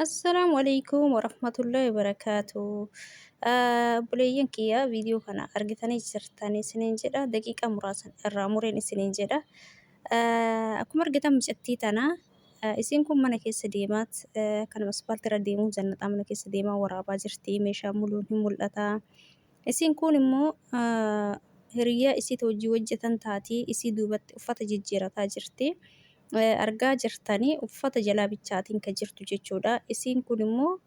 Assalaamu alaikum warahmatullahi wabarakaatu. Obboleeyyan kiyya, viidiyoo kana argitanii jirtan isiniin jedha. Daqiiqaa muraasan irraa mureen isiniin jedha. Akkuma argitan mucattii tana, isiin kun mana keessa deemaat kanuma aspaaltii irra deemuu jannaxaa mana keessa deemaa waraabaa jirti. Meeshaa muluun hin mul'ata. Isiin kun immoo hiriyaa isiit hojii hojjetan taati. Isii duubatti uffata jijjiirataa jirti. Argaa jirtanii, uffata jalaa bichaatiin kan jirtu jechuudha. Isiin kun immoo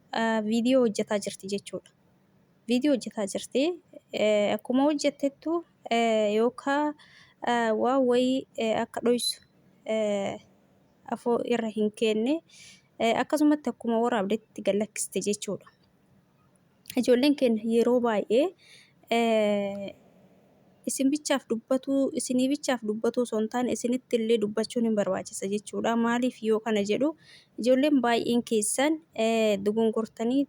viidiyoo hojjetaa jirti jechuudha. Viidiyoo hojjetaa jirti. Akkuma hojjettettu yookaan waan wayii akka dhoysu afoo irra hin keenne, akkasumatti akkuma waraabdetti gad lakkiste jechuudha. Ijoolleen keenya yeroo baay'ee isin bichaaf dubbatuu, isinii bichaaf dubbatuu osoo hin taane, isinitti illee dubbachuun hin barbaachisa jechuudha. Maaliif yoo kana jedhu, ijoolleen baay'een keessan dogongortanii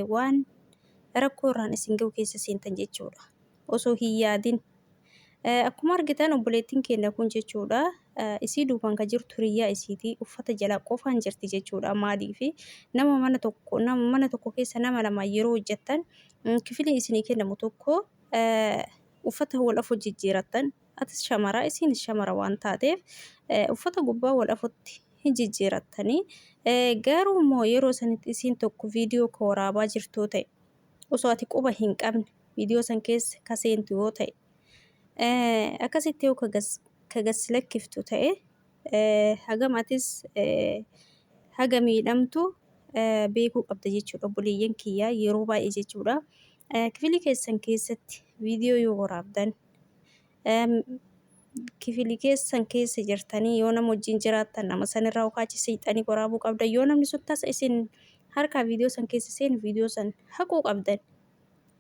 waan rakkoo irraan isin gahu keessa seentan jechuudha. Osoo hin yaadin. Akkuma argitan obboleettiin keenya kun jechuudha, isii duubaan kan jirtu hiriyyaa isiiti, uffata jalaa qofaan jirti jechuudha. Maaliif, nama mana tokko, nama mana tokko keessa nama lama yeroo hojjettan, kifiliin isinii kennamu tokko, uffata wal afur jijjiirattan. Atis shamara, isiinis shamara waan taateef, uffata gubbaa wal afutti hin jijjiirattanii. Garuu immoo yeroo sanitti isiin tokko viidiyoo ka waraabaa jirtuu ta'e, osoo ati quba hin qabne viidiyoo san keessa ka seentu yoo ta'e, akkasitti yoo ka gas lakkiftu ta'e, hagam atis haga miidhamtu beekuu qabda jechuudha. Obboleeyyan kiyyaa, yeroo baay'ee jechuudha, kifilii keessan keessatti viidiyoo yoo waraabdan, kifilii keessan keessa jirtanii yoo nama wajjin jiraattan, nama sanirraa ukaachi seexanii waraabuu qabdan. Yoo namni sun tasa isin harkaa viidiyoo san keessa seenu, viidiyoo san haquu qabdan.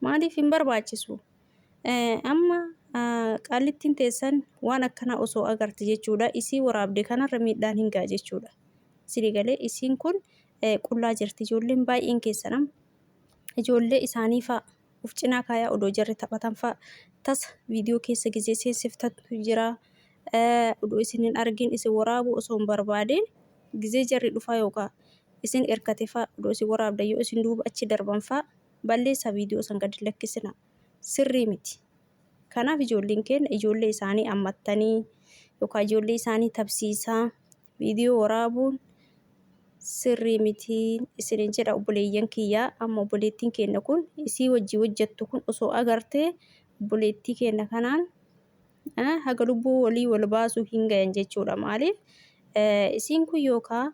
Maaliif hin barbaachisu? Amma qaallittiin teessan waan akkanaa osoo agarte jechuudha, isii waraabde kanarra miidhaan hin ga'a jechuudha. Isinii galee? Isiin kun qullaa jirti. Ijoolleen baay'een keessan amma ijoollee isaanii fa'a uf cinaa kaayaa odoo jarri taphatan fa'a tasa viidiyoo keessa gizee seensiftantu jira. Odoo isin hin argin, isin waraabuu osoo hin barbaadin, gizee jarri dhufaa yookaan isin erkate fa'a odoo isin waraabdan, yoo isin duuba achi darban fa'a, balleessaa, viidiyoo san gadi lakkisina. Sirrii miti. Kanaaf ijoolleen keenya ijoollee isaanii ammattanii yookaan ijoollee isaanii tabsiisaa viidiyoo waraabuun sirrii miti isinin jedha, obboleeyyan kiyyaa. Amma obboleettiin keenya kun isii wajjii hojjettu kun osoo agartee, obboleettii keenya kanaan haga lubbuu walii wal baasuu hin gayan jechuudha. Maaliif, isiin kun yookaan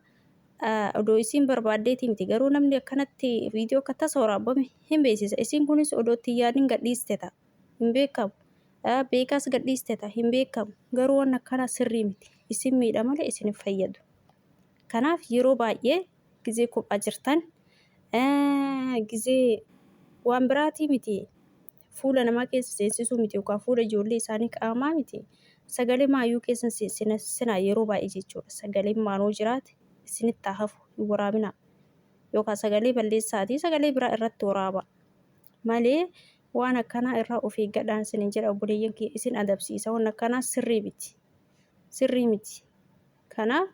odoo isiin barbaaddeetii miti, garuu namni akkanatti viidiyoo akka tasa waraabame hin beeksisa. Isiin kunis odoo itti hin yaadin gadhiiste ta'a. Hin beekamu. Beekaas gadhiiste ta'a, hin beekamu. Garuu waan akkanaa sirrii miti. Isin miidha malee isin hin fayyadu. Kanaaf yeroo baay'ee gizee kophaa jirtan, gizee waan biraatii miti, fuula namaa keessa seensisuu miti yookaan fuula ijoollee isaanii qaamaa miti. Sagalee maayyuu keessa seensinaa yeroo baay'ee jechuudha. Sagaleen maanoo jiraate isinitti haa hafu, hin waraabinaa. Yookaan sagalee balleessaatii sagalee biraa irratti waraabaa. Malee waan akkanaa irraa of eeggadhaan isinin jedha, obboleeyyan kiyya. Isin adabsiisa. Waan akkanaa sirrii miti. Sirrii miti. Kanaaf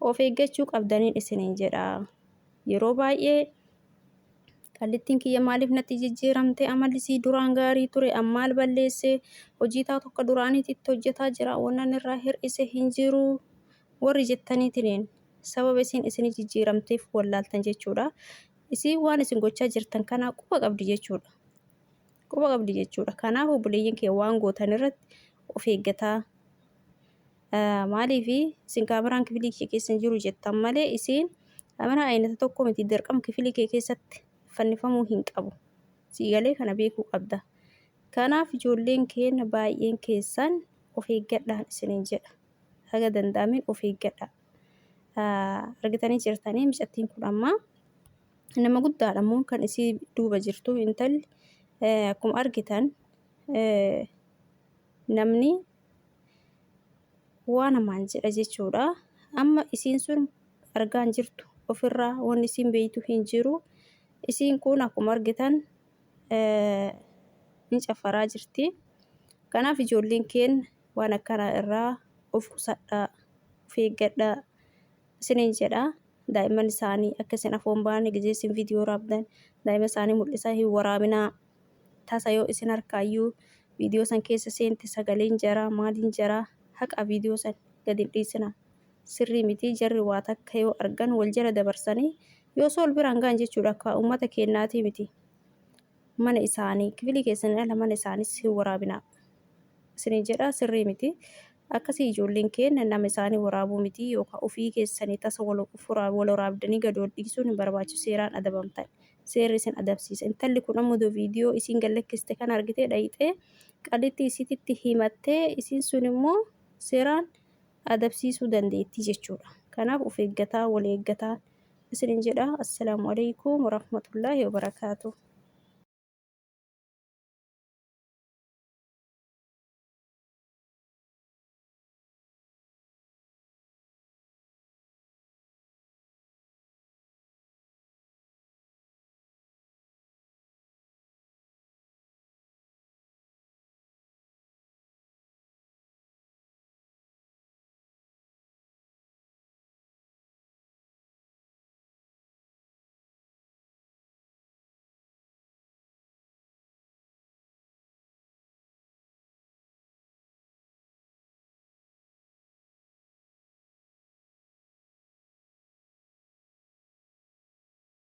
of eeggachuu qabdaniin isinin jedha. Yeroo baay'ee qallittiin kiyya maaliif natti jijjiiramte? Amalli isii duraan gaarii ture, amma maal balleesse? Hojii taatu akka duraaniitti hojjetaa jira, wannan irraa hir'ise hin jiru warri jettaniitiin sababa isiin isinii jijjiiramteef wallaaltan jechuudha. Isiin waan isin gochaa jirtan kanaa quba qabdi jechuudha. Quba qabdi jechuudha. Kanaaf obboleeyyan kee, waan gootan irratti of eeggataa. Maaliif, isin kaameraan kifilii kee keessa hin jiru jettan malee, isiin kaameraa aynata tokko miti, dirqama kifilii kee keessatti fannifamuu hin qabu. Siigalee kana beekuu qabda. Kanaaf ijoolleen keenya baay'een keessan of eeggadhaan isiniin jedha. Haga danda'ameen of eeggadha. Argitanii jirtanii, mucattiin kun amma nama guddaadha immoo kan isii duuba jirtu intalli. Akkuma argitan namni waa namaan jedha jechuudha. Amma isiin sun argaa hin jirtu, ofirraa wanni isiin beektu hin jiru. Isiin kun akkuma argitan hin caffaraa jirti. Kanaaf ijoolleen keenya waan akkanaa irraa of qusadhaa, of eeggadhaa isiniin jedha. Daa'imman isaanii akka isin afoon baane gizee isin viidiyoo waraabdan daa'ima isaanii mul'isaa hin waraabinaa. Tasa yoo isin harkaayyuu viidiyoo san keessa seente sagaleen jaraa maaliin jaraa haqa viidiyoo san gadi hin dhiisinaa. Sirrii miti jarri waa takka yoo argan wal jala dabarsanii yoo osoo wal biraan ga'an jechuudha akka uummata keennaatii miti. Mana isaanii kifilii keessaniin ala mana isaanis hin waraabinaa. Isiniin jedha sirrii miti. Akkasii ijoolleen keenya nama isaanii waraabuu miti yookaan ofii keessanii tasa wal waraabdanii gad wal dhiisuun hin barbaachisu seeraan adabamtan. Seerri isin adabsiisa. Intalli kun ammoo viidiyoo isiin gad lakkiste kana argitee dhayxee qalitti isiititti himattee isiin sun immoo seeraan adabsiisuu dandeettii jechuudha. Kanaaf of eeggataa wal eeggataa isiniin jedha. Assalaamu alaikum warahmatullaahi wabarakaatuh.